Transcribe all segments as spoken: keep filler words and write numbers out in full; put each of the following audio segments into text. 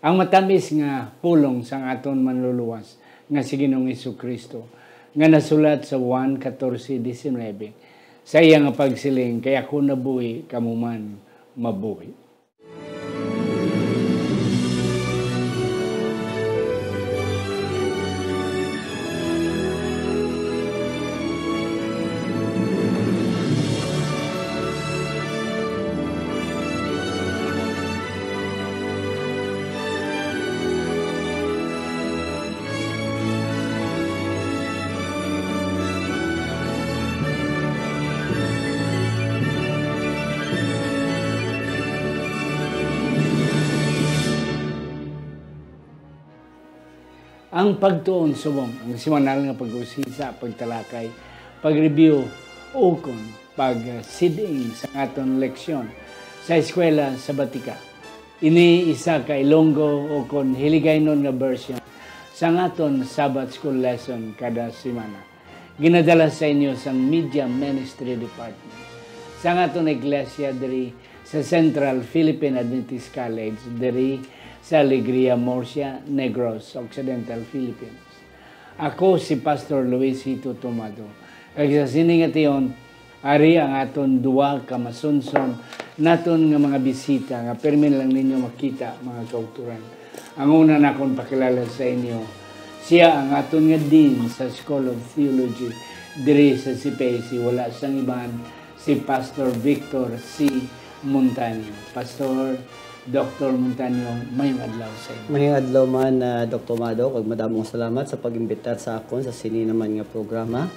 Ang matamis nga pulong sang aton Manluluwas nga si Ginoong Jesu-Cristo, nga nasulat sa Juan catorce diecinueve, sa iya nga pagsiling, "Kay ako nabuhi, kamo man mabuhi." Ang pagtuon subong, ang semanal nga pag-usisa, pagtalakay, pag-review, ukon pagsiding sa aton leksyon sa eskwela sabatika. Ini isa ka Ilonggo ukon Hiligaynon nga version sa aton Sabbath School lesson kada semana. Ginadala sa inyo sang Media Ministry Department sang aton iglesia diri sa Central Philippine Adventist College diri sa Alegria, Murcia, Negros Occidental, Philippines. Ako si Pastor Luisito Tomado, kag sa sini nga tion, ari ang aton duha ka masunson naton nga mga bisita nga permi lang ninyo makita, mga kauturan. Ang una nakon pakilala sa inyo, siya ang aton nga Dean sa School of Theology diri sa C P A C, wala sang iban si Pastor Victor C. Montaño. Pastor Doctor Montaño, mayong adlaw sa inyo. Mayong adlaw man, ah, Doktor Mado, kag madamong salamat sa pag-imbitar sa akon sa sini naman nga programa.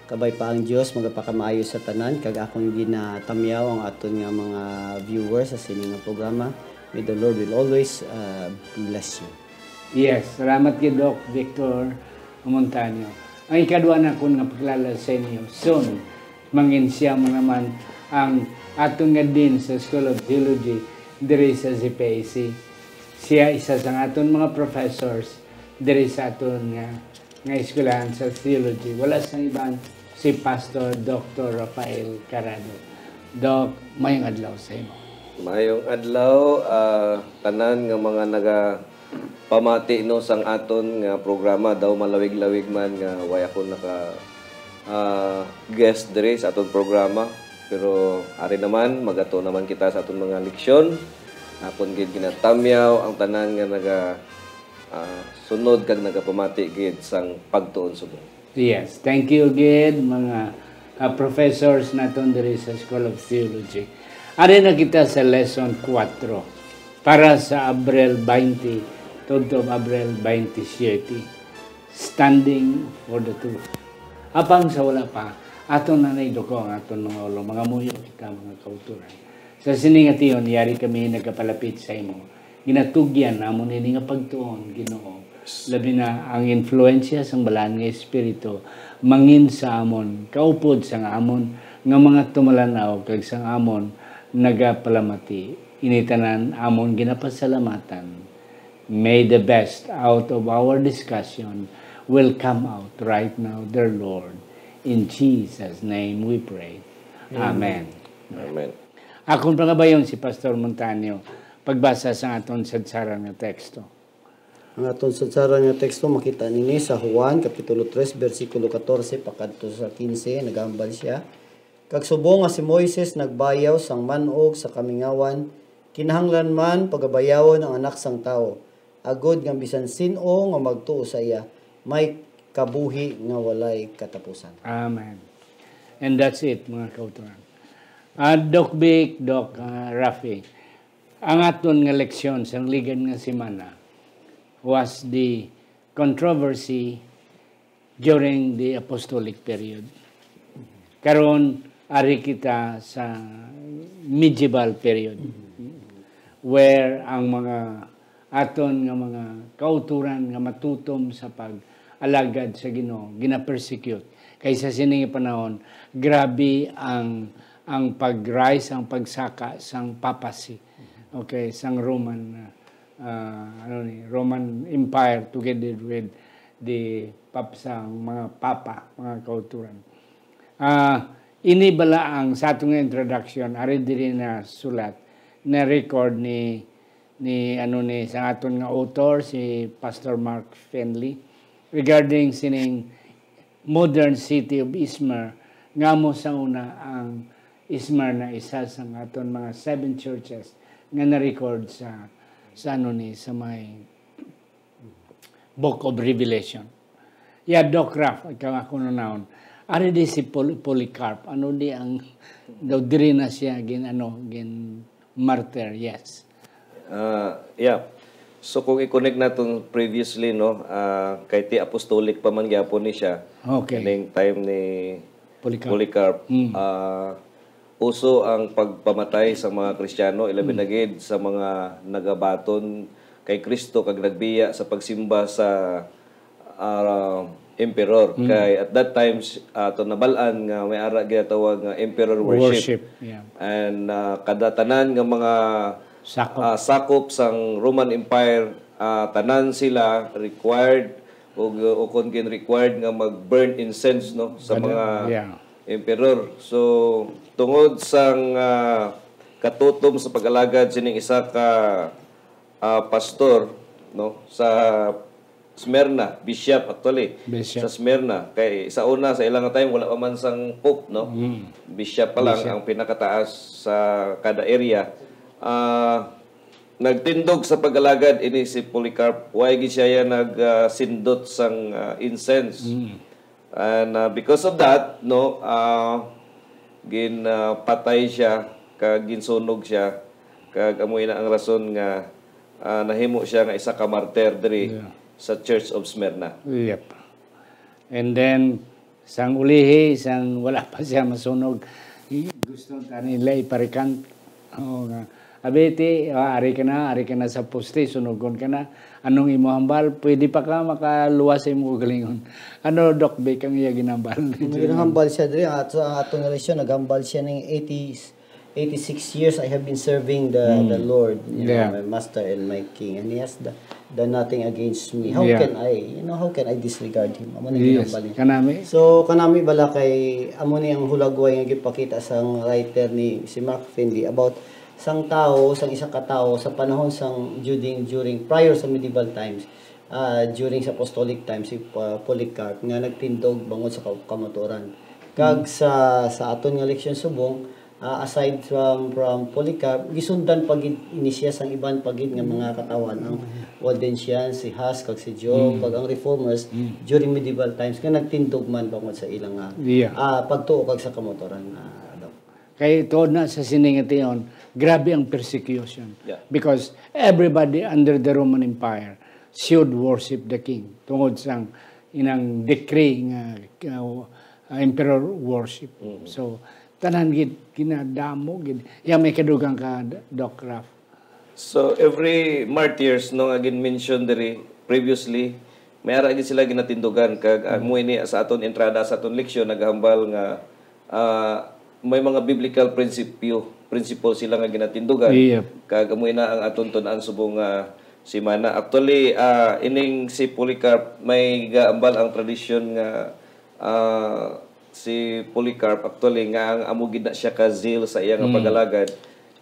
Kabay pa ang Dios magapakamaayo sa tanan, kag akon ginatamyaw ang aton nga mga viewers sa sini nga programa. May the Lord will always, ah, bless you. Yes, salamat kay Doc Victor Montaño. Ang ikadua nakon nga pakilala sa inyo, soon, mangin siya mo naman ang aton nga Dean sa School of Theology diri sa C P A C. Siya isa sa aton mga professors diri sa aton nga, nga eskwelahan sa theology. Wala sang iban, si Pastor Doctor Rafael Carado. Doc, mayong adlaw sa imo. Mayong adlaw, ah, tanan nga mga nagapamati, no, sang aton nga programa. Daw malawig-lawig man nga way ako naka, ah, guest diri sa aton programa. Pero ari naman, magato naman kita sa aton mga leksyon. Akon gid ginatamyaw ang tanan nga naga, ah, sunod kag nagapamati gid sang pagtuon subong. Yes, thank you gid, mga, ah, professors naton diri sa School of Theology. Ari na kita sa lesson four para sa Abril twenty tubtob Abril twenty-seven. Standing for the truth. Apang sa wala pa, aton na naiduko ang aton mga ulo. Mangamuyo kita, mga kauturan. Sa sini nga tion, yari kami nagapalapit sa imo. Ginatugyan namon ini nga pagtuon, Ginoo. Labi na ang influensya sang Balaan nga Espiritu mangin sa amon, kaupod sang amon nga mga tumalan-aw kag sang amon nagapalamati. Ini tanan amon ginapasalamatan. May the best out of our discussion will come out right now, dear Lord. In Jesus' name we pray. Amen. Amen. Akon pangabayon si Pastor Montaño pagbasa sa aton sadsaran nga teksto. Ang aton sadsaran nga teksto makita nini sa Juan, Kapitulo three, bersikulo catorce pakadto sa quince, nagahambal sia, "Kag subong nga si Moises nagbayaw sang man-og sa kamingawan, kinahanglan man pagabayawon ang Anak sang Tawo, agod nga bisan sin-o nga magtuo sa iya, may kabuhi nga walay katapusan." Amen. And that's it, mga kauturan. Ah, Doc Vic, Doc, ah, Rafi, ang aton nga leksyon sa ligan nga semana was the controversy during the apostolic period. Karon, ari kita sa medieval period, where ang mga aton nga mga kauturan nga matutom sa pag-alagad sa Ginoo ginapersecute. Kay sa sini nga panahon, grabe ang, ang pag-rise, ang pagsaka sang papacy. Okay, sang Roman, ah, ano ni, Roman Empire together with the pap-, sang mga papa, mga kauturan. Ah, ini bala ang sa aton nga introduction, ari diri na sulat, na record ni ni, ano, ni sa aton nga author, si Pastor Mark Finley, regarding sining modern city of Izmir, nga mo sa una ang Izmir na isa sa aton mga seven churches nga na-record sa, sa, ano, ni, sa may Book of Revelation. Yeah, Doc Raf, ikaw ako na naon. Ari di si Poly-, Polycarp. Ano di ang, daw diri na siya gin, ano, gin martyr, yes. Ah, yeah. So kung i-connect naton previously, no, ah, kay ti apostolic pa man gyapon ni siya. Okay. Kining time ni Polycarp. Polycarp. Mm. Ah, uso ang pagpamatay sa mga Kristiyano, ilabi na gid sa mga nagabaton kay Kristo kag nagbiya sa pagsimba sa ah, emperor. Kay at that time, s- ato nabal-an nga may ara ginatawag nga emperor worship. Worship, yeah. And ah, kada tanan nga mga Sakop. ah, sakop sang Roman Empire, ah, tanan sila required o, o kon gin required nga mag-burn incense, no, sa Kada- mga yeah. emperor. So tungod sang ah, katutom sa pag-alagad sining isa ka ah, pastor, no, sa Smyrna, bishop actually, Bishop. Sa Smyrna. Kay sa una, sa ilang time, wala pa man sang pope, no? Mm. Bishop pa lang Bishop. Ang pinakataas sa kada area. Ah, nagtindog sa pag-alagad ini si Polycarp. Why gid siya nag ah, sindot sang ah, incense? Mm. And uh, because of that, no, uh, gin uh, patay siya, kag ginsunog siya, kag amo ina ang rason nga uh, nahimo siya nga isa ka martyr diri Yeah. Sa Church of Smyrna. Yep. And then, sang ulihi, sang wala pa siya masunog, i- gusto ta nila iparikant. Oo nga. Abi, ti, ah, ari ka na, ari ka na sa poste, sunugon ka na. Anong imo hambal? Pwede pa ka makaluwas sa imo kagalingon. Ano, Doc Vic, ang iya ginambal? Ang ginahambal siya diri, at sa atong relasyon, naghambal siya ng eighty, eighty-six years I have been serving the, the Lord, you know, Yeah. my master and my king. And he has the, done nothing against me. How Yeah. can I, you know, how can I disregard him? Amo na Yes, ginambal niya. Kanami. So, kanami bala kay, amo ni ang hulagway nga gipakita sang writer ni si Mark Finley about sang tawo, sang isa ka tawo sa panahon sang during, during prior sa medieval times, ah, during sa apostolic times, si Pa- Polycarp nga nagtindog bangod sa ka- kamatuoran. Kag sa sa aton nga leksyon subong, ah, aside from from Polycarp, gisundan pa gid ini siya sang iban pa gid nga mga katawhan, ang Waldensians, si Huss kag si Job, kag ang reformers during medieval times nga nagtindog man bangod sa ilang ah, Yeah. ah, pagtuo kag sa kamatuoran, ah, Doc. Kay tuod na sa sini nga tion, grabe ang persecution. Yeah. Because everybody under the Roman Empire should worship the king. Tungod sang inang decree nga uh, emperor worship. So, tanan gid kinadamo gid. Ya may kadugang ka, Doc Raf. So every martyrs, no, nga gin-mention diri previously, may ara gid sila ginatindugan, kag amo ini sa aton entrada sa aton leksyon nagahambal nga ah, may mga biblical prinsipyo, principle sila nga ginatindugan. Yep. Kag amo ina ang aton tun-an subong nga semana. Actually, ah, ining si Polycarp, may gaambal ang tradisyon nga ah, si Polycarp actually nga ang amo gid na siya ka zeal sa iya nga pag-alagad.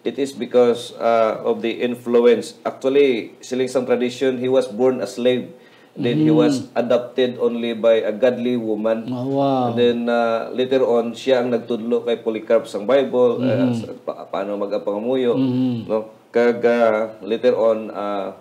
It is because ah, of the influence. Actually, siling sang tradition, he was born a slave. Then he was adopted only by a godly woman. Oh, wow. And then ah, later on, siya ang nagtudlo kay Polycarp sang Bible, ah, sa, pa- paano magapangamuyo, no? Kag ah, later on, ah,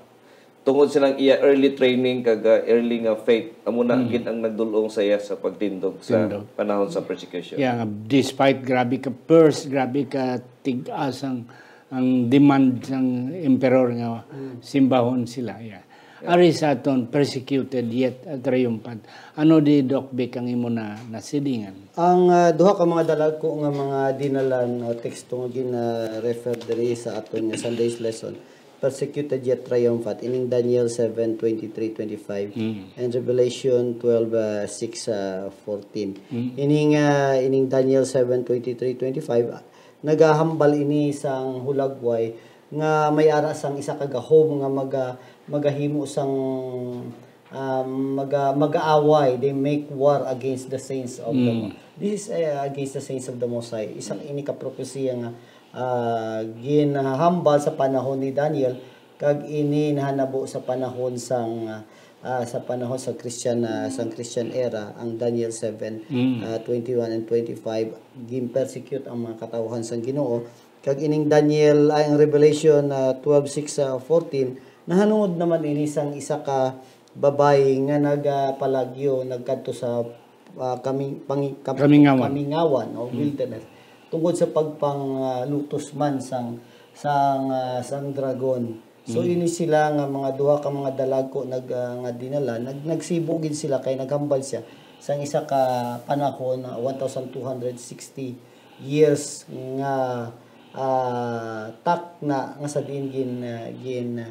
tungod silang iya early training kag ah, early nga faith, amo na gid ang nagdul-ong sa iya sa pagtindog sa Tindog. Panahon sa persecution. Yeah, nga despite grabe ka first, grabe ka tigas ang, ang demand sang emperor nga simbahon sila. Yeah. Ari sa aton persecuted yet triumphant. Ano di, Doc Vic, ang imo na nasilingan? Ang ah, duha ka mga dalagko nga mga dinalan o teksto nga gina-refer diri sa aton nga Sunday's lesson, persecuted yet triumphant, ining Daniel seven twenty-three twenty-five and Revelation twelve, ah, six, ah, fourteen. Ining ah, ining Daniel seven twenty-three twenty-five, ah, nagahambal ini sang hulagway nga may ara sang isa ka gahom nga maga, magahimo sang um, maga, mag-aaway, they make war against the saints of the Mo- This is uh, against the saints of the Most High. Isa ini ka propesiya nga uh, ginahambal sa panahon ni Daniel, Kag ini nahanabo sa panahon sang, ah, ah, sa panahon sa Christian, ah, sang Christian era, ang Daniel seven, Mm. ah, twenty-one and twenty-five, gin-persecute ang mga katawhan sang Ginoo. Kag ining Daniel, ay, ang Revelation, ah, twelve six, ah, fourteen, nahanungod naman ini sang isa ka babayi nga nagapalagyo, nagkadto sa, ah, kaming-, pangi-, kam-, Kamingawan. kamingawan o Mm. wilderness, tungod sa pagpang, ah, lutos man sang, sang, ah, sang dragon. So, Mm. ini sila nga mga duha ka mga dalagko nag-, ah, nga dinala, nag-, nagsibo gid sila kay naghambal sia sang isa ka panahon, ah, one thousand two hundred sixty years nga, ah, takna nga sa diin gin-, ah, gin-,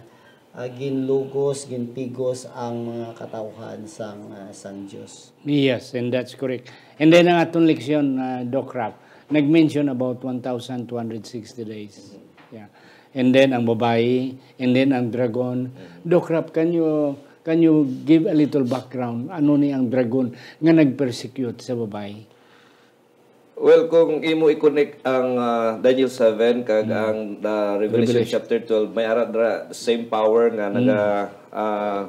ah, ginlugos, ginpigos ang mga katawhan sang, ah, sang Dios. Yes, and that's correct. And then ang atong leksyon, ah, Doc Ralph, nag-mention about one thousand two hundred sixty days. Yeah. And then ang babayi, and then ang dragon. Doc Ralph, can you, can you give a little background? Ano ni ang dragon nga nag-persecute sa babayi? Well, kung imo i-connect ang, ah, Daniel seven kag Mm. ang, ah, Revelation Revelation. chapter twelve, may ara dira same power nga Mm. naga-, ah,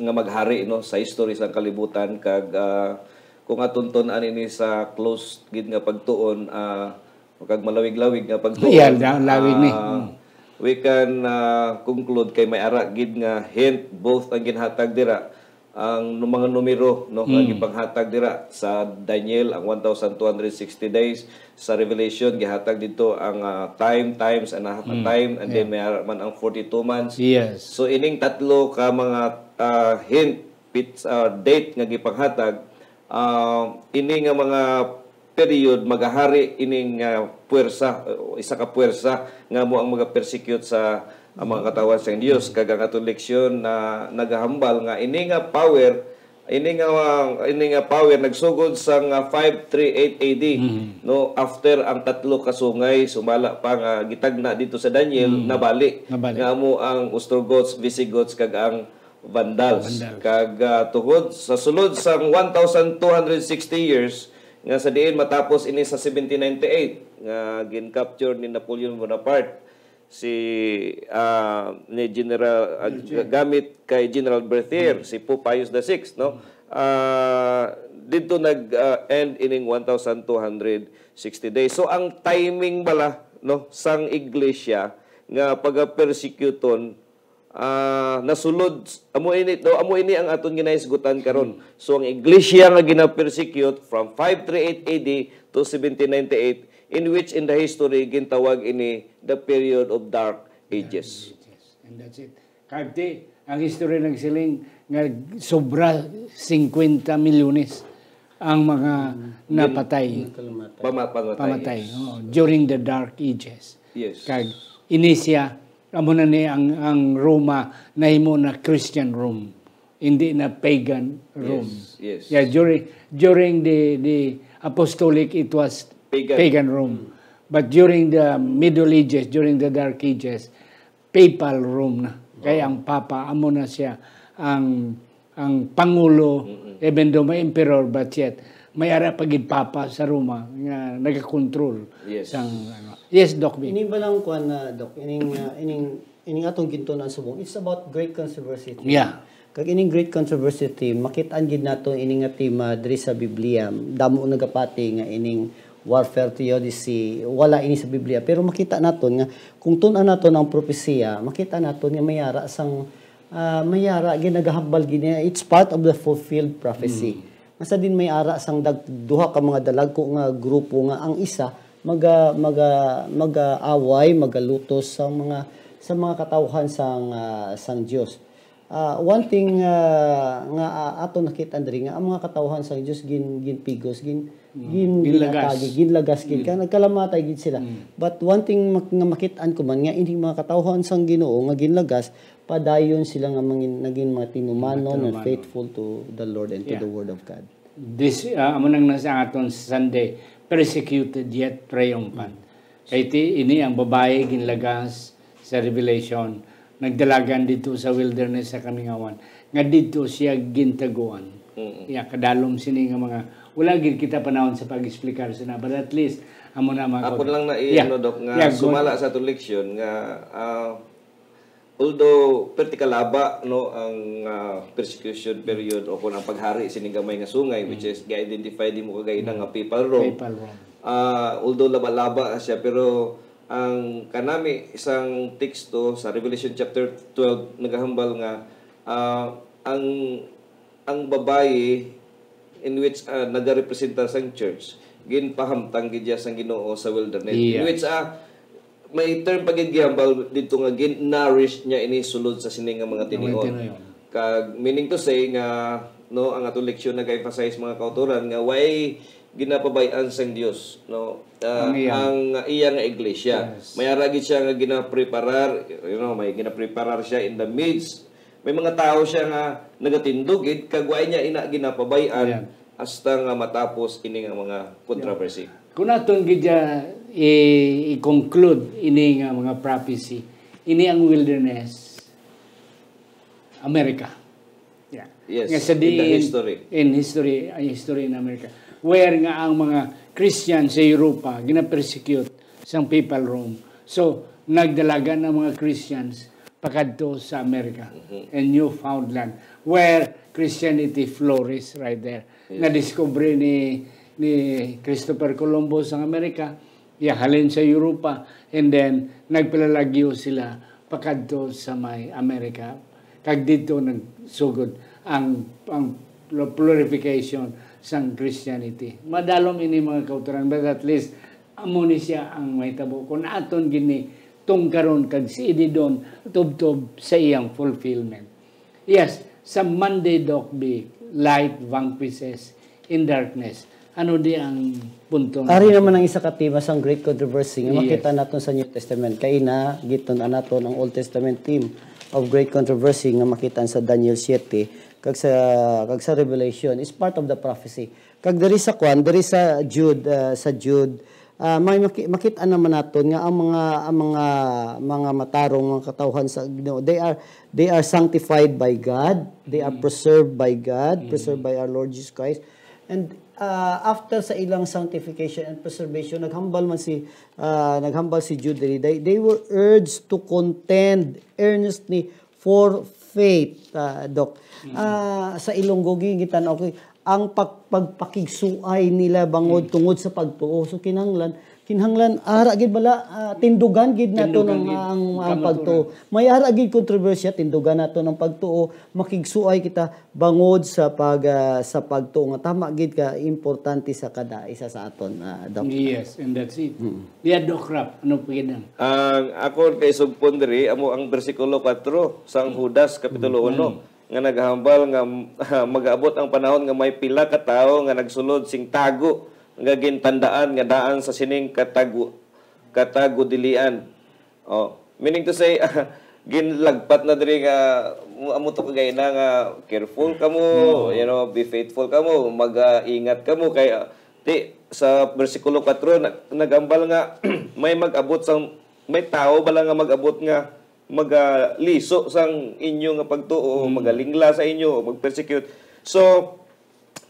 nga maghari, no, sa history sang kalibutan kag, ah, kung aton tun-an ini sa close gid nga pagtuon, ah, kag malawig-lawig nga pagtuon, Yeah, la-, lawig ni. ah, Mm. we can, ah, conclude kay may ara gid nga hint both ang ginhatag dira ang nu-, mga numero, no, nga Mm. gipanghatag dira sa Daniel, ang one thousand two hundred sixty days, sa Revelation, gihatag dito ang, ah, time, times, and a half a Mm. time, and then Yeah. may ara man ang forty-two months. Yes. So, ining tatlo ka mga, ah, hint, pit-, ah, date nga gipanghatag, ah, ini nga mga period, magahari ining, ah, puwersa, o isa ka puwersa nga amo ang magapersecute sa, ah, mga katawhan sang Dios. Kag ang atong leksyon na nagahambal nga ini nga power, ini nga, ah, ini nga power nagsugod sa nga five three eight A D, Mm. no, after ang tatlo ka sungay, sumala pa nga gitagna dito sa Daniel, Mm. nabali. Nabali. Nga amo ang Ostrogoths, Visigoths, kag ang Vandals. Vandals. Kag, ah, tungod sa sulod sang one thousand two hundred sixty years, nga sa diin matapos ini sa seventeen ninety-eight, nga gin-capture ni Napoleon Bonaparte si, ah, ni General, ah, Berthier. gamit kay General Berthier, Hmm. si Pope Pius the sixth, no? Hmm. Ah, didto nag, ah, end ining one thousand two hundred sixty days. So, ang timing bala, no, sang iglesia nga pagapersecuton ah, nasulod, amo ini, daw, amo ini ang aton ginahisgutan karon. Hmm. So, ang iglesia nga ginapersecute from five three eight A D to seventeen ninety-eight, in which in the history, gintawag ini the period of dark ages. Dark ages. And that's it. Kagti, ang history nagsiling nga sobra singkwenta milyones ang mga Hmm. napatay. Nagkalamatay. Pama-, pamatay, Pamatay, yes. Oo, during the dark ages. Yes. Kag ini siya, amo na ni ang, ang Roma nahimo na Christian Rome, hindi na pagan Rome. Yes, yes. Yeah, during, during the, the apostolic, it was Pagan. pagan Rome. Mm. But during the Middle Ages, during the Dark Ages, papal Rome na. Kay Oh. ang papa, amo na siya ang ang pangulo, Mm-mm. even though may emperor, but yet, may ara pa gid papa sa Roma nga nagakontrol Yes. sang, ano. Yes, Doc Vic. Ini ba lang, kuwan na, Doc? Ining, uh, ining, ining atong gintun-an subong, it's about great controversy theme. Yeah. Kag ining great controversy theme, makit-an gid nato ini nga tema diri sa Biblia. Damo nagapati nga ining warfare theodicy, wala ini sa Biblia. Pero makita naton nga kung tun-an naton ang propesiya, makita naton nga may ara sang Ah, may ara, ginagahambal gid niya. It's part of the fulfilled prophecy. Mm. Nga sa din may ara sang dag-, duha ka mga dalagko nga grupo nga ang isa maga-, maga-, mag-aaway, magalutos sa mga, sa mga katawhan sang, ah, sang Dios. Ah, one thing, ah, nga, ah, ato nakita diri nga ang mga katawhan sang Dios gin-, ginpigos, gin-, Mm. gin-, Ginlagas. ginatagi, ginlagas gid. Mm. Kaya nagkalamatay gid sila. Mm. But one thing mak-, nga makit-an ko man nga ining mga katawhan sang Ginoo nga ginlagas, padayon sila nga mangin-, naging mga tinumanon and Tinumanon. faithful to the Lord and to Yeah. the Word of God. This, ah, amo nang nasa aton Sunday, persecuted yet triumphant. Mm. Kay ti, ini ang babayi ginlagas sa Revelation, nagdalagan dito sa wilderness sa Kamingawan, nga dito siya gintaguan. Mm. Ya, kadalom sini nga mga, wala gid kita panahon sa pag-explicar sa na, but at least, amo na mga Ako lang na i-, Yeah. ano, Doc, nga Yeah, go sumala ahead. sa atong leksyon nga, ah, Although perti ka laba, no, ang, ah, persecution period o kung ang paghari sining gamay nga sungay, which is gi-identify din mo kagay na nga papal Rome. Papal Rome. Ah, although laba-laba siya, pero ang kanami isang teksto sa Revelation chapter twelve nagahambal nga, ah, ang ang babayi in which, ah, nagarepresenta sang church, ginpahamtang gid siya sang Ginoo sa wilderness. In Yes. which, ah, may term pa gid gihambal dito nga gin-nourish niya ini sulod sa sini nga mga Mga tinion. tinion. Kag meaning to say nga, no, ang atong leksyon nag-emphasize, mga kautoran, nga way ginapabay-an sang Dios, no, ah, Ang iya. ang iya nga iglesia. Yes. May ara gid siya nga ginapreparar, you know, may ginapreparar siya in the midst. May mga tawo siya nga nagatindog gid, kag way niya ina ginapabay-an Yeah. hasta nga matapos ini nga mga controversy. Kung aton gid siya i- i-conclude ini nga mga prophecy, ini ang wilderness, America. Yeah. Yes, Nga sa in the diin, history. In history, ang history in America. Where nga ang mga Christian sa Europa ginapersecute sang papal Rome. So, nagdalagan ang mga Christians pakadto sa America Mhm. and Newfoundland, where Christianity flourished right there. Yes. Nadiskubre ni ni Christopher Columbus ang Amerika, iya halin sa Europa, and then nagpalalagyo sila pakadto sa may Amerika. Kag dito nagsugod ang ang purification sang Christianity. Madalom ini, mga kautoran, but at least amo ni siya ang mahitabo kung aton gini tungkaron kag siididon tubtob sa iyang fulfillment. Yes, sa Monday, Doc B, light vanquishes in darkness. Ano di ang punto nga Ari gusto? Naman ang isa ka tema sang Great Controversy nga Yes. Makita naton sa New Testament. Kay ina, gitun-an naton ang Old Testament theme of Great Controversy nga makita sa Daniel siete kag sa kag sa Revelation is part of the prophecy. Kag diri sa kwan, diri sa Jude, ah, sa Jude, ah, may maki- makita naman naton nga ang mga ang mga mga matarong, mga katawhan sa Ginoo, they are they are sanctified by God, they are preserved by God, preserved by our Lord Jesus Christ. And ah, after sa ilang sanctification and preservation, naghambal man si ah, naghambal si Jude diri, they, they were urged to contend earnestly for faith, ah, Doc. Ah, sa Ilonggo, gingitan-aw ko, ang pag, pagpakigsuay nila bangod tungod sa pagtuo. So, kinahanglan, kinahanglan, ara gid bala, ah, tindugan gid nato Tindugan ang, gid. ang, ang Kamaturan. Pagtuo. May ara gid kontrobersiya, tindugan nato ng pagtuo, makigsuay kita bangod sa pag, ah, sa pagtuo nga tama gid ka importante sa kada isa sa aton, ah, Doc. Yes, and that's it. Yeah, Doc Rap, ano pa gid ang Ang ako kay sugpon diri amo ang bersikulo kuwatro sang Judas kapitulo uno nga naghambal nga mag-abot ang panahon nga may pila ka tawo nga nagsulod sing tago nga gintandaan nga daan sa sining katago katagudilian. Oh, meaning to say, ginlagpat na diri nga amo to kagay na nga careful kamo, you know, be faithful kamo, mag-ingat kamo kay ah, ti sa bersikulo kuwatro nag- nagambal nga may mag-abot sang may tawo bala nga mag-abot nga magaliso sang inyo nga pagtuo, magalingla sa inyo, o mag-persecute. So,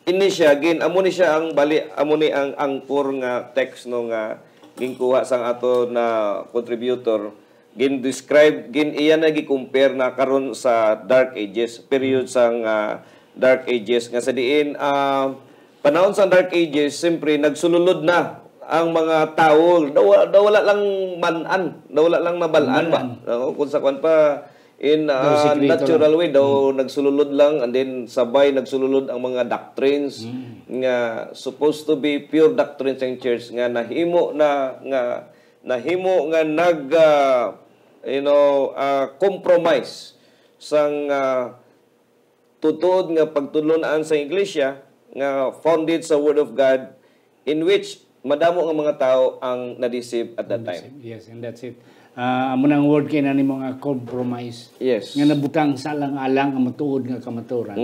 ini siya gin amo ni siya ang bali amo ni ang angkor nga text no nga ginkuha sang ato na contributor, gin-describe, gin iya na gi-compare na karon sa Dark Ages, period sang ah, Dark Ages nga sa diin ah, panahon sang Dark Ages, siyempre nagsululod na ang mga tawo daw, daw wala lang man-an, daw wala lang nabal-an ba? Oo, kung sa kwan pa, in Daw a sikreto natural way daw nagsululod lang, and then sabay nagsululod ang mga doctrines nga supposed to be pure doctrines ng church nga nahimo na nga nahimo nga nag ah, you know ah, compromise sang ah, tuod nga pagtudloan sa iglesia nga founded sa Word of God, in which madamo nga mga tawo ang na-deceive at that time. Yes, and that's it. Ah, amo na ang word kay na nimo nga compromise. Yes. Nga nabutang sa alang-alang ang matuod nga kamaturan.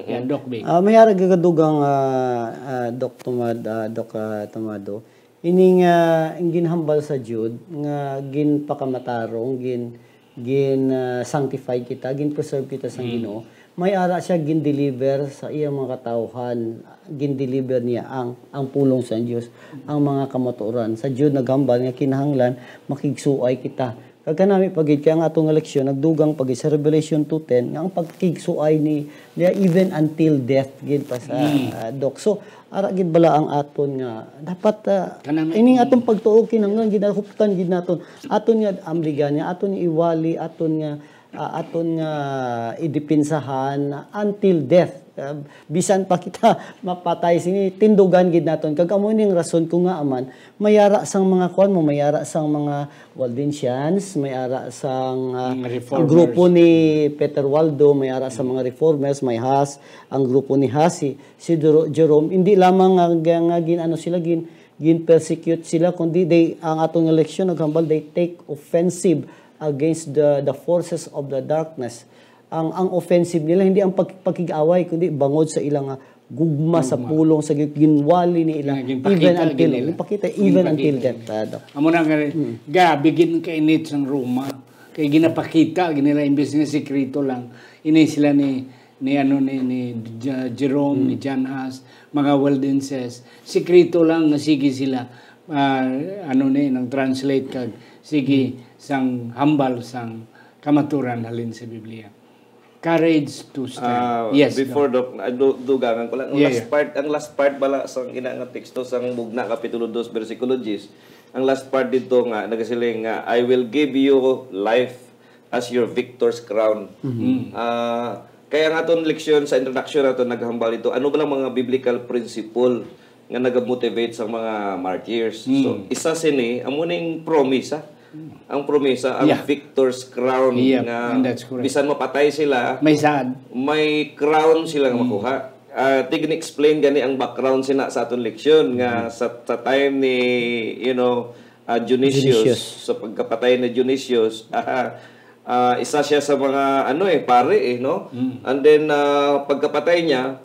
Yeah, Doc Vic. Ah, may ara gagadugang ah, ah, Doc Tomad, ah, Doc ah, Tomado. Ining ah, ang ginhambal sa Jude nga ginpakamatarong, gin gin ah, sanctified kita, gin preserve kita sa Ginoo. May ara siya gin deliver sa iyang mga katawhan, gin deliver niya ang ang pulong sa Dios, ang mga kamatuoran. Sa Jude naghambal nga kinahanglan makigsuay kita Kag kanami pa gid, kay ang aton nga leksyon nagdugang pa gid sa Revelation two ten, nga ang pagkigsuay ni, niya even until death gid pa sa, Mm. ah, Doc. So, ara gid bala ang aton nga dapat, ah, Kanami ining atong pagtuo kinahanglan gid, huptan gid naton. Aton nga amligan niya, aton nga iwali, aton nga, ah, aton nga idipinsahan until death. Ah, bisan pa kita mapatay sini, tindugan gid naton. Kag amo ning rason ko nga aman, mayara sang mga kuan mo, mayara sang mga Waldensians, may ara sang, ah, Mga ang reformers. grupo ni Peter Waldo, may ara sa mga reformers, may Huss, ang grupo ni Huss, si, si Dero-, Jerome, hindi lamang nga, nga, nga gin-, ano sila, gin, gin-persecute sila, kundi they, ang aton nga leksyon naghambal, they take offensive against the, the forces of the darkness. Ang, ang offensive nila, hindi ang pag-, pakig-away, kundi bangod sa ilang, ah, gugma sa Gugma. pulong sa gi-, ginwali ni ila, Nga ginpakita even until, gid nila. ginpakita, even Ginpakita until nila. death, ah, Doc. Amo na nga, Mm. grabe gid ang kainit sang Roma. Kay ginapakita gid nila, imbes nga sikreto lang. Ini sila ni, ni, ano, ni, ni J-, Jerome, ni Mm. John Huss, mga Waldenses. Sikreto lang nga sige sila, ah, ano ni, nang translate kag sige Mm. sang hambal sang kamaturan halin sa Biblia. Courage to stand. Ah, Yes, before, Doc. Doc, ah, du-, dugangan ko lang. Ang Yeah, last yeah. part, ang last part bala sa ina nga teksto sang Bugna, Kapitulo dos, bersikulo diyes. Ang last part dito nga, nagasiling nga, "I will give you life as your victor's crown." Mhm. Mm. Ah, kaya ang aton leksyon sa introduction nato naghambal dito, ano ba lang mga biblical principle nga nagamotivate sa mga martyrs? So, Mm. isa sini, amo ning promisa. Ang promisa, ang Yeah. victor's crown Yep, nga and that's correct. bisan mapatay sila, May saad. may crown sila nga Mm. makuha. Ah, tig-explain gani ang background sina sa aton leksyon nga Mm. sa, sa time ni, you know, ah, Dionysius, Dionysius. sa pagkapatay ni Dionysius, ah, isa siya sa mga, ano eh, pare eh, no? Mm. And then, ah, pagkapatay niya,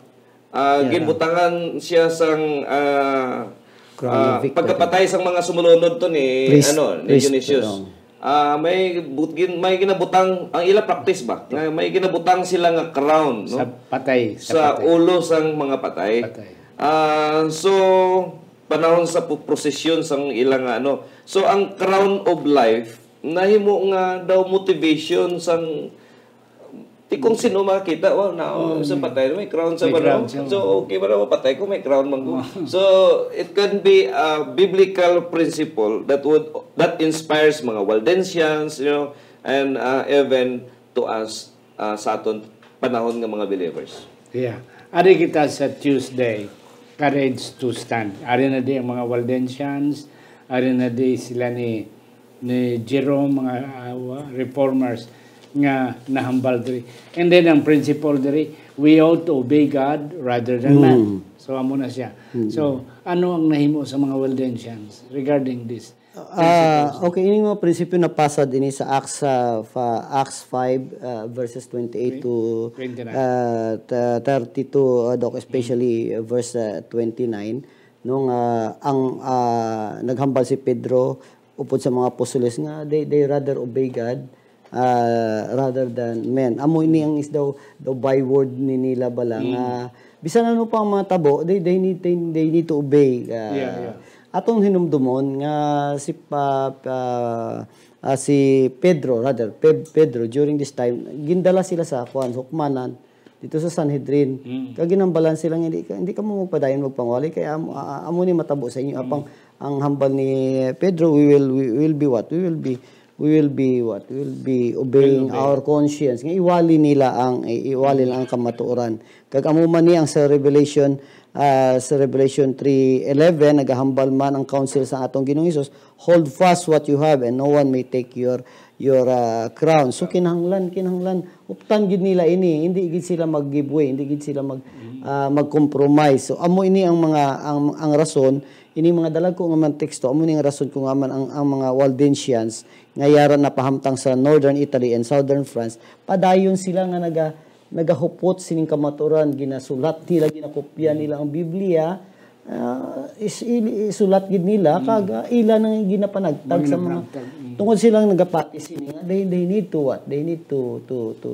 ah, Yeah. ginbutangan siya sang, ah, Crown of ah, victory. pagkapatay sang mga sumulunod to ni, Priest, ano, ni priest, Dionysius. oo. Ah, may but-, gin-, may ginabutang, ang ila practice ba? Nga may ginabutang sila nga crown, no? Sa patay, sa Sa patay. ulo sang mga patay. Patay. Ah, so, panahon sa pu-, prosesyon sang ila nga, ano. So, ang crown of life, nahimo nga daw motivation sang, di kung sino makakita, "Wow, na, oh, Mm. sa patay, may crown sa May baro." crown siya. So, okay ba na mapatay ko, may crown man ko? Oh. So, it can be a biblical principle that would, that inspires mga Waldensians, you know, and, uh, even to us, uh, sa aton panahon nga mga believers. Yeah. Ari kita sa Tuesday, courage to stand. Ari na di ang mga Waldensians, ari na di sila ni ni Jerome, mga, uh, reformers nga nahambal diri. And then ang principle diri, we ought to obey God rather than man. Mm. So, amo na siya. Mm. So, ano ang nahimo sa mga Waldensians regarding this Ah, principles? Okay, ini mga prinsipyo napasad ini sa Acts, ah, fa-, Acts five, ah, verses twenty-eight to, Twenty-nine. ah, ta-, thirty-two, ah, Doc, especially, ah, verse, ah, twenty-nine, no, nga ang, ah, naghambal si Pedro upod sa mga apostoles nga they, they rather obey God, ah, rather than men. Amo ini ang is daw, daw byword ni nila bala Mm. nga bisan ano pa ang mga tabo, they, they need, they, they need to obey. Ah, Yeah, yeah. atong hinumdumon nga si pa-, pa-, ah, si Pedro, rather, Pe-, Pedro, during this time, gindala sila sa, kuwan, hukmanan, dito sa Sanhedrin. Mm. Kag ginhambalan sila nga, "Hindi ka, hindi ka mo magpadayon magpangwali, kay amo, a-, a-, amo ni matabo sa inyo." Mm. Apang ang hambal ni Pedro, "We will, we will be what? We will be, we will be what? We will be obeying Will obey. our conscience." Nga iwali nila ang, i-, iwali Mm. lang ang kamatuoran. Kag amo man ni ang sa Revelation, ah, sa Revelation three eleven, nagahambal man ang council sa atong Ginoong Hesus, "Hold fast what you have, and no one may take your, your, ah, crown." So, kinahanglan, kinahanglan, uptan gid nila ini. Hindi gid sila mag-give way, hindi gid sila mag, Mm. ah, mag-compromise. So, amo ini ang mga, ang, ang rason, ini mga dalagko nga man teksto, amo ini ang rason kung nga man ang, ang mga Waldensians, nga yara napahamtang sa Northern Italy and Southern France, padayon sila nga naga-, nagahupot sining kamaturan, ginasulat nila, ginakopya nila ang Biblia, ah, is-, ili-, isulat gid nila, Mm. kag, ah, ila nang ginapanagtag Mga sa mga, nagpanagtag, mm. tungod silang nagapati sini nga, they, they need to what? They need to, to, to,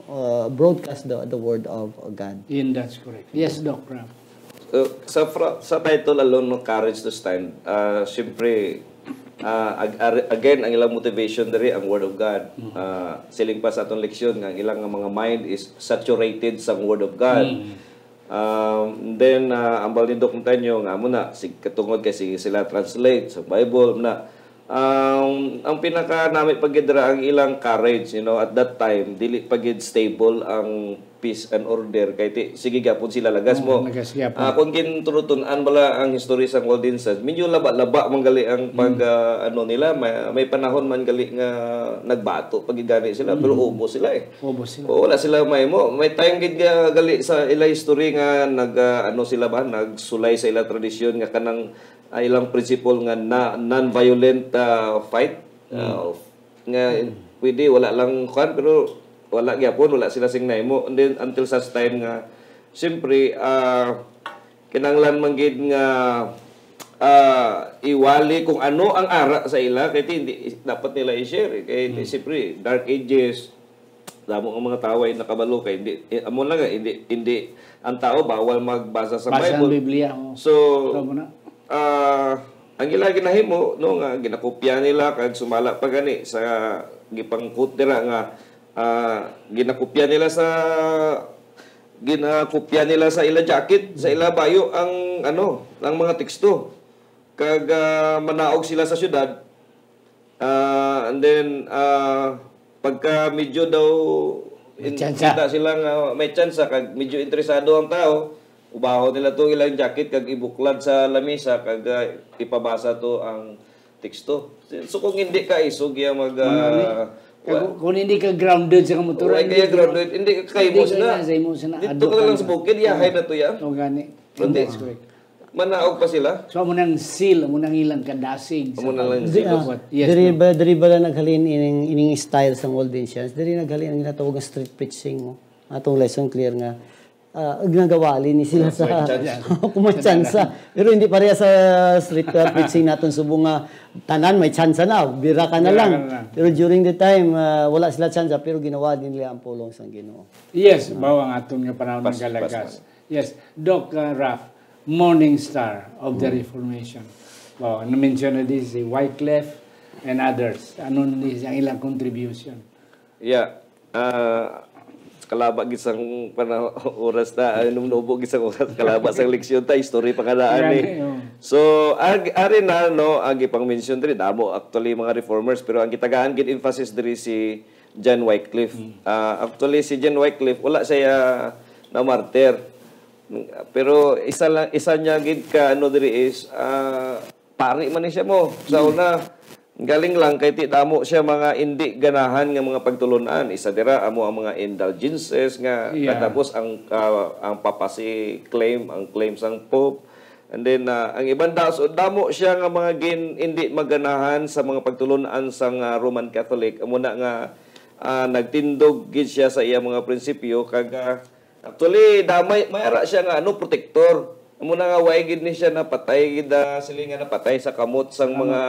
uh, broadcast the, the word of God. And that's correct. Yes, Doc Ram. Uh, sa fra-, sa title alone, no, Courage to Stand, ah, siyempre, Ah, ag-, ar-, again, ang ilang motivation diri ang Word of God. Ah, siling pa sa atong leksyon nga ang ilang nga mga mind is saturated sa Word of God. Um, then, ah, ang Balindok Montaño nga amo na, sig-, katungod kay sige sila translate sa Bible na, um, ang pinakanami pa gid dira ang ilang courage, you know, at that time, dili pa gid stable ang peace and order kay ti-, sige gyapon sila lagas Oo, mo. Lagas gyapon. Ah, kung ginturutun-an bala ang history sa Waldenses, medyo laba-laba man gali ang pag, ah, ano nila, may, may panahon man gali nga nagbato pa gid gani sila, pero ubos sila eh. Ubos sila. Oo, wala sila may mo. May time gid nga gali sa ila history nga nag, ah, ano sila ba, nagsulay sa ila tradisyon nga kanang, ah, ilang principle nga na, non-violent, ah, fight. Ah, nga pwede wala lang kwan, pero wala gyapon, wala sila sing nahimo. And then, until such time nga, siyempre, ah, kinahanglan man gid nga, ah, iwali kung ano ang ara sa ila, kay ti-, hindi dapat nila i-share, eh. Kay, siyempre, Dark Ages, damo ang mga tao ay nakabalo, kay hindi, eh, amo lang, eh, hindi, hindi, ang tao bawal magbasa sa Basa ang Bible. Biblia, oh. So, Tama na. Ah, ang ila ginahimo, no, nga ginakopya nila kag sumala pa gani sa gipang-quote dira nga, ah, ginakopya nila sa, ginakopya nila sa ila jacket, sa ila bayo ang, ano, ang mga teksto. Kag, ah, manaog sila sa syudad, ah, and then, ah, pagka medyo daw May in-, tsansa. Kita sila nga may tsansa kag medyo interesado ang tao, ubahon nila to ilang jacket kag ibuklad sa lamisa kag, ah, ipabasa to ang teksto. So, kung hindi ka isog, iya mag, Ano ni? ah, Kag wa- kung hindi ka grounded sa kamotoran, Wala kaya hindi ka grounded, hindi ka hindi kaimos ka na. na sa imo sa na Dito adto ka na lang ka sa na. bukid, yahay na to yan. O gani. Hindi. That's correct. Manaog pa sila. So, amo nang seal, amo nang ilang kadasig sa Amo na lang pag- Di, ah, Yes, diri no? ba, diri ba lang naghalin ining, ining style sang Waldensians? Diri naghalin ang ginatawag nga street preaching, no? Atong lesson clear nga, ah, ginagawali ni sila sa May tsansa. Kung may tsansa. Pero hindi pareha sa street, ah, preaching naton subong nga tanan may tsansa na, bira ka na Bira lang. ka na lang. Pero during the time, ah, wala sila tsansa, pero ginawali nila ang pulong sang Ginoo. Yes, bawa nga aton nga panahon Pas-, nagalagas. pas-, pas. Yes, Doc, uh, Raf, morning star of the Reformation. Wow, na-mention na din si Wycliffe and others. Ano na din ang ilang contribution? Yeah. Ah, kalaba gid sang pana-, oras na, ay, nung nubo gid sang oras, kalaba sang leksyon ta, history pa ka na, ani. Gani, oh. So, ag-, ari na, no, ang ipang-mention diri, damo actually mga reformers, pero ang gitagaan gid emphasis diri si John Wycliffe. Ah, actually, si John Wycliffe, wala siya na martyr. Pero isa lang, isa niya gid ka ano diri is, ah, pari man ni siya mo. Sa una, galing lang kay ti damo siya mga indi ganahan nga mga pagtulon-an. Isa dira amo ang mga indulgences nga Yeah. katapos ang, ah, ang papacy claim, ang claim sang Pope. And then, ah, ang iban da-, so, damo siya nga mga gin-, indi maganahan sa mga pagtulon-an sang, ah, Roman Catholic. Amo na nga, ah, nagtindog gid siya sa iya mga prinsipyo kag, ah, Actually, damay, may ara siya nga, ano, protektor. Amo na nga, way gid ni siya napatay, gid, ah, siling nga napatay sa kamot sang mga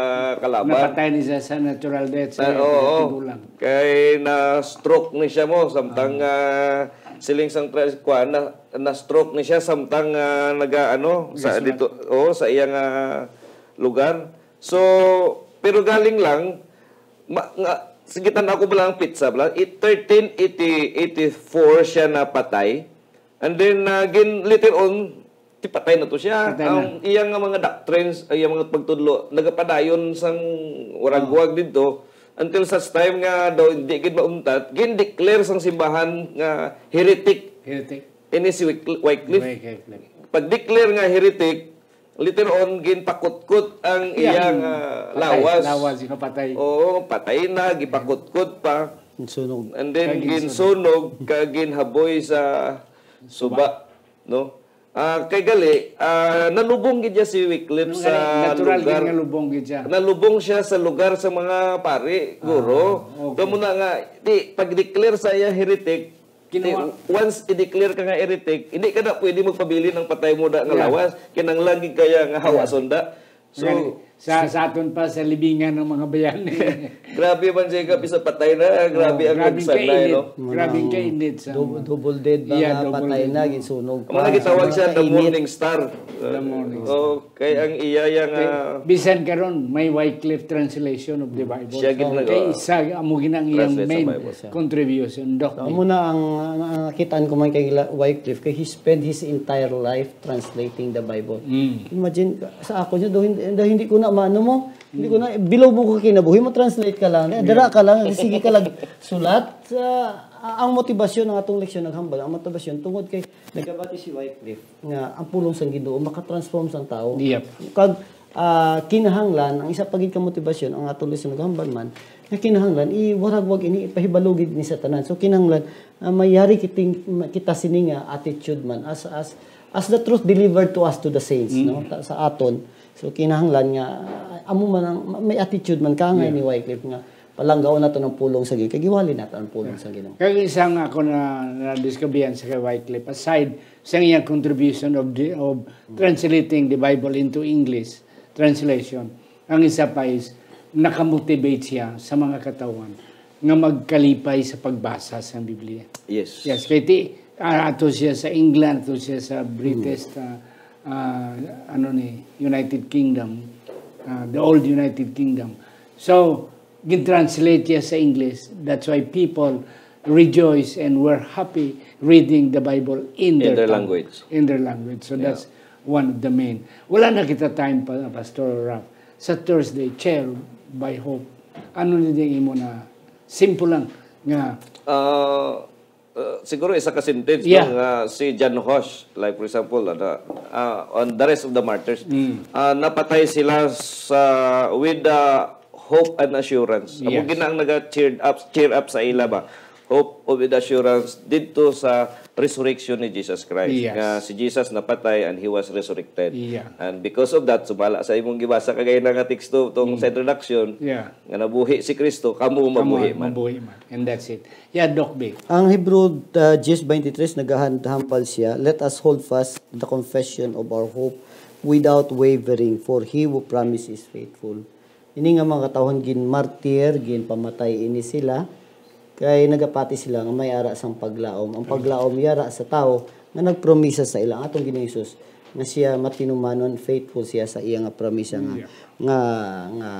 kalaban. Napatay ni siya sa natural death, sa Ah, oo. pinagtigulang. Kay na-stroke ni siya mo, samtang, Ah. ah, siling sang tra-, kuwan, na, na-stroke ni siya, samtang, ah, naga, ano, sa Yes, dito, oh, sa iyang, ah, lugar. So, pero galing lang, ma-, nga, sige, tan-aw ko bala ang petsa bala, it, thirteen eighty, eighty-four siya napatay. And then, ah, gin-, later on, ti patay na to siya. Patay na. Ang iya nga mga doctrines, ang iya mga pagtudlo, nagapadayon sang waragwag Oh. didto, until such time nga daw hindi gid mauntat, gin-declare sang simbahan nga heretic. Heretic. Ini si Wycl-, Wycliffe. Wycliffe. Pag-declare nga heretic, later on, ginpakutkot ang Iya, iyang, ah, patay, lawas. lawas, ginapatay. Oo, patay na, gipakutkot pa. Sunog. And then, Kag ginsunog. ginsunog, kag ginhaboy sa suba, no? Ah, kay gali, ah, nalubong gid siya si Wycliffe Nung sa gali, natural lugar. gid nga lubong gid siya. Nalubong siya sa lugar sa mga pari, guro. Ah, okay. Kamo na nga, di, pag-declare sa iya heretic, Kinuha. di, once i-declare ka nga heretic, hindi ka na pwede magpabilin ang patay mo da nga Yeah. lawas. Kinahanglan gid kaya nga Yeah. hawason da. So, Gani. Sa, sa aton pa, sa libingan ng mga bayani. Grabe man siya, Kap, isa patay na. Grabe Oh, ang grabing nagsanay, kainit. no? Grabing Manang kainit sa dub-, mga double dead ba Yeah, nga double patay dead na, mo. ginsunog Ang pa. mga gitawag Sobrang siya, the kainit. morning star. The morning star. Oh, kay ang iya yang, Kay, ah, bisan karon, may Wycliffe translation of the Bible. Siya gid nag- Kay isa, amo gid ang iyang Translate sa main Bible. contribution, Doc. So, amo na ang, ang, ang nakitaan ko man kay la-, Wycliffe, kay he spent his entire life translating the Bible. Mm. Imagine, sa ako niya, daw hindi, daw hindi ko na maano mo, hindi ko na, below mo ko kinabuhi, mo translate ka lang. Eh, dira ka lang, sige ka lang sulat. Sa, ang motivasyon ng atong leksyon, naghambal, ang motivasyon, tungod kay nagabati si Wycliffe, nga ang pulong sang Ginoo makatransform sang tao. Yep. Kag, ah, kinahanglan, ang isa pa gid ka motivasyon, ang atong leksyon naghambal man, nga kinahanglan, iwaragwag ini, ipahibalo gid ni sa tanan. So, kinahanglan, ah, mayari kiting, kita sini nga attitude man, as, as, as the truth delivered to us, to the saints, Mm. no? Ta-, sa aton. So, kinahanglan nga, ah, amo man ang, ma-, may attitude man ka nga Yeah. ni Wycliffe nga, palanggaon nato ang pulong sa Ginoo, kay giwali nato ang pulong Yeah. sa Ginoo. Kaya isang ako na, na-discoveryhan sa kay Wycliffe, aside sa iyang contribution of the, of Mm. translating the Bible into English translation, ang isa pa is nakamotivate siya sa mga katawhan nga magkalipay sa pagbasa sa Biblia. Yes. Yes, kay ti, ah, ato siya sa England, ato siya sa British, Mm. ah, ah, ano ni, United Kingdom, ah, the old United Kingdom. So, gin-translate niya sa English. That's why people rejoice and were happy reading the Bible in In their their tongue. language. In their language. So, Yeah. that's one of the main. Wala na kita time pa, Pastor Ralph. Sa Thursday, chair by hope. Ano ni di imo na simple lang nga Ah, uh, siguro isa ka sentence, Yeah. no, nga si John Huss, like, for example, ano, ah, on the rest of the martyrs, Mm. ah, napatay sila sa, with the hope and assurance. Amo Yes. gid na ang naga-cheered up, cheer up sa ila ba? Hope with assurance didto sa resurrection ni Jesus Christ. Yes. Nga si Jesus napatay and he was resurrected. Yeah. And because of that, sumala sa imong gibasa kagay na nga teksto tong Mm. sa introduction, Yeah. nga nabuhi si Kristo, kamo Kamo mabuhi man. mabuhi man. And that's it. Yeah, Doc Vic. Ang Hebrew, uh, diyes veintitrés, nagahan-, hampal siya, "Let us hold fast the confession of our hope without wavering, for he who promised is faithful." Ini nga mga katawhan ginmartir, ginpamatay ini sila, kay nagapati sila nga may ara sang paglaom. Ang paglaom yara sa tawo nga nagpromisa sa ila, ang atong Ginoong Hesus, nga siya matinumanon, faithful siya sa iya nga promisa nga, Yeah. nga, nga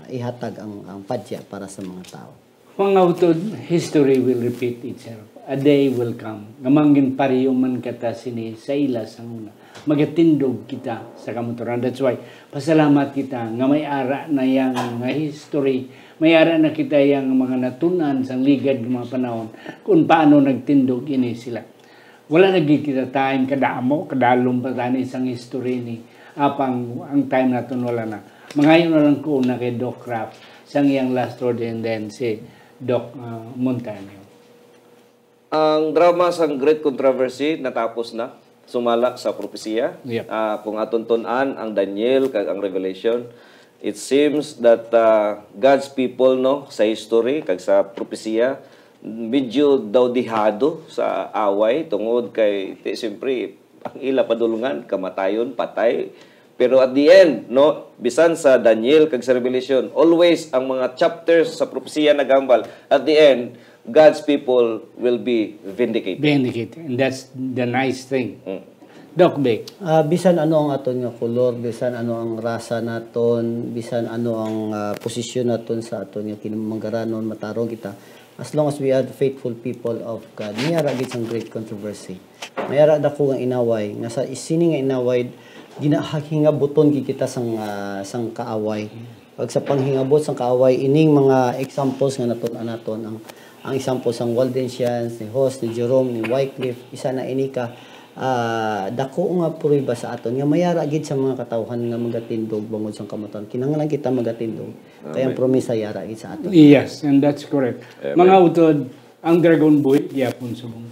ihatag ang, ang padya para sa mga tawo. Mga utod, history will repeat itself. A day will come nga manginpareho man kita sini sa ila sang una. Magatindog kita sa kamaturan. That's why, pasalamat kita nga may ara na yang mga history, may ara na kita yang mga natun-an sang ligad nga mga panahon kung paano nagtindog ini sila. Wala na gid kita time, kadamo, kadalom pa tani sang history ni. Apang ang time naton wala na. Mangayo na lang ko una kay Doc Ralph sang iyang last word, and then si Doc, ah, Montaño. Ang drama sang Great Controversy natapos na, sumala sa propesiya. Yep. Ah, kung aton tun-an ang Daniel kag ang Revelation, it seems that, ah, God's people, no, sa history kag sa propesiya, medyo daw dihado sa away tungod kay, ti-, siyempre, ang ila padulngan, kamatayon, patay. Pero at the end, no, bisan sa Daniel kag sa Revelation, always ang mga chapters sa propesiya nagahambal, at the end, God's people will be vindicated. Vindicated. And that's the nice thing. Mm. Doc Vic. Ah, bisan ano ang aton nga kolor, bisan ano ang rasa naton, bisan ano ang, ah, posisyon naton sa aton nga kinamangaranon, matarong kita, as long as we are the faithful people of God, may ara gid sang great controversy. May ara dako nga inaway, nga sa sini nga inaway, ginahingabuton gid kita sang, ah, sang kaaway. Pag sa panghingabot sang kaaway, ining mga examples nga natun-an naton, ang, ang example sang Waldensians, ni Huss, ni Jerome, ni Wycliffe, isa na ini ka, ah, dako nga pruweba sa aton nga may ara gid sa mga katawhan nga magatindog bangod sang kamaturan. Kinahanglan kita magatindog. Kay ang Amen. promesa yara gid sa aton. Yes, and that's correct. Amen. Mga utod, ang dragon buhi gyapon subong.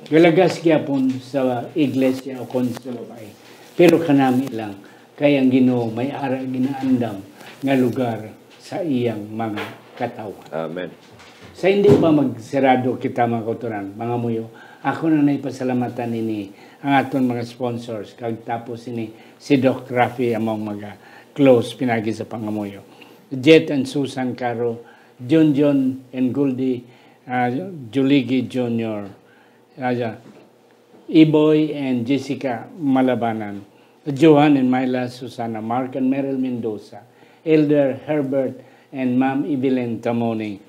Galagas gyapon sa iglesia o kon sa babae. Pero kanami lang, kay ang Ginoo may ara ginaandam nga lugar sa iyang mga katawhan. Amen. Sa hindi pa magsirado kita, mga kautoran, mga muyo, ako na naipasalamatan ini ang aton mga sponsors, kag tapos ini si Doc Rafi among mga close pinagi sa pangamuyo. Jet and Susan Caro, John John and Goldie, ah, Juligi Junior, ah, Iboy and Jessica Malabanan, Johan and Myla, Susana, Mark and Meryl Mendoza, Elder Herbert and Ma'am Evelyn Tamoni,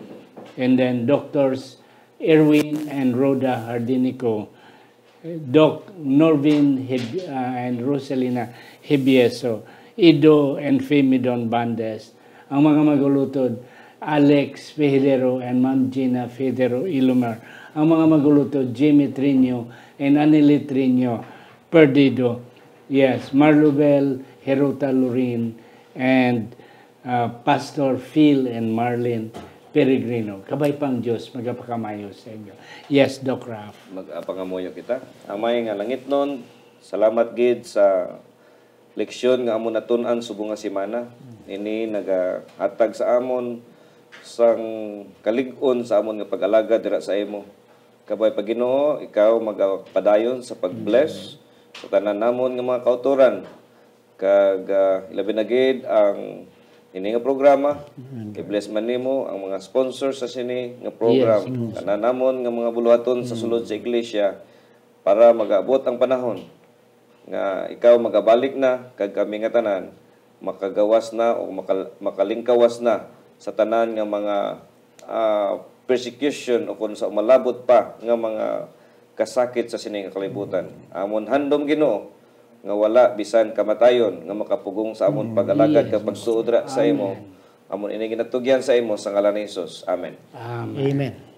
and then Doctors Erwin and Rhoda Hardinico, Doc Norvin Heb-, ah, and Rosalina Hebieso, Ido and Femidon Bandes, ang mga magulutod, Alex Federo and Ma'am Gina Federo Ilumar, ang mga magulutod, Jimmy Trino and Anili Trino Perdido, yes, Marlubel Herota Lorin, and ah, Pastor Phil and Marlene Peregrino. Kabay pang Diyos magapakamayo sa inyo. Yes, Doc Ralph. Magapangamuyo kita. Amay nga langitnon, salamat gid sa leksyon nga amon natun-an subong nga semana. Ini nagahatag sa amon sang kalig-on sa amon nga pag-alagad dira sa imo. Kabay pa, Ginoo, ikaw magapadayon sa pag-bless sa tanan namon nga mga kautoran. Kag, ah, ilabi na gid ang ini nga programa. I-bless man nimo ang mga sponsors sa sini nga program. Yes, yes. Tanan namon nga mga buluhaton sa sulod sa iglesia, para mag-abot ang panahon nga ikaw magabalik na, kag kami nga tanan makagawas na o makal-, makalingkawas na sa tanan nga mga, ah, persecution o kon sa umalabot pa nga mga kasakit sa sini nga kalibutan. Amon handom, Ginoo, nga wala bisan kamatayon nga makapugong sa amon pag-alagad kag pagtuo dira sa imo. Amen. Amon ini ginatugyan sa imo sa ngalan ni Jesus. Amen. Amen. Amen.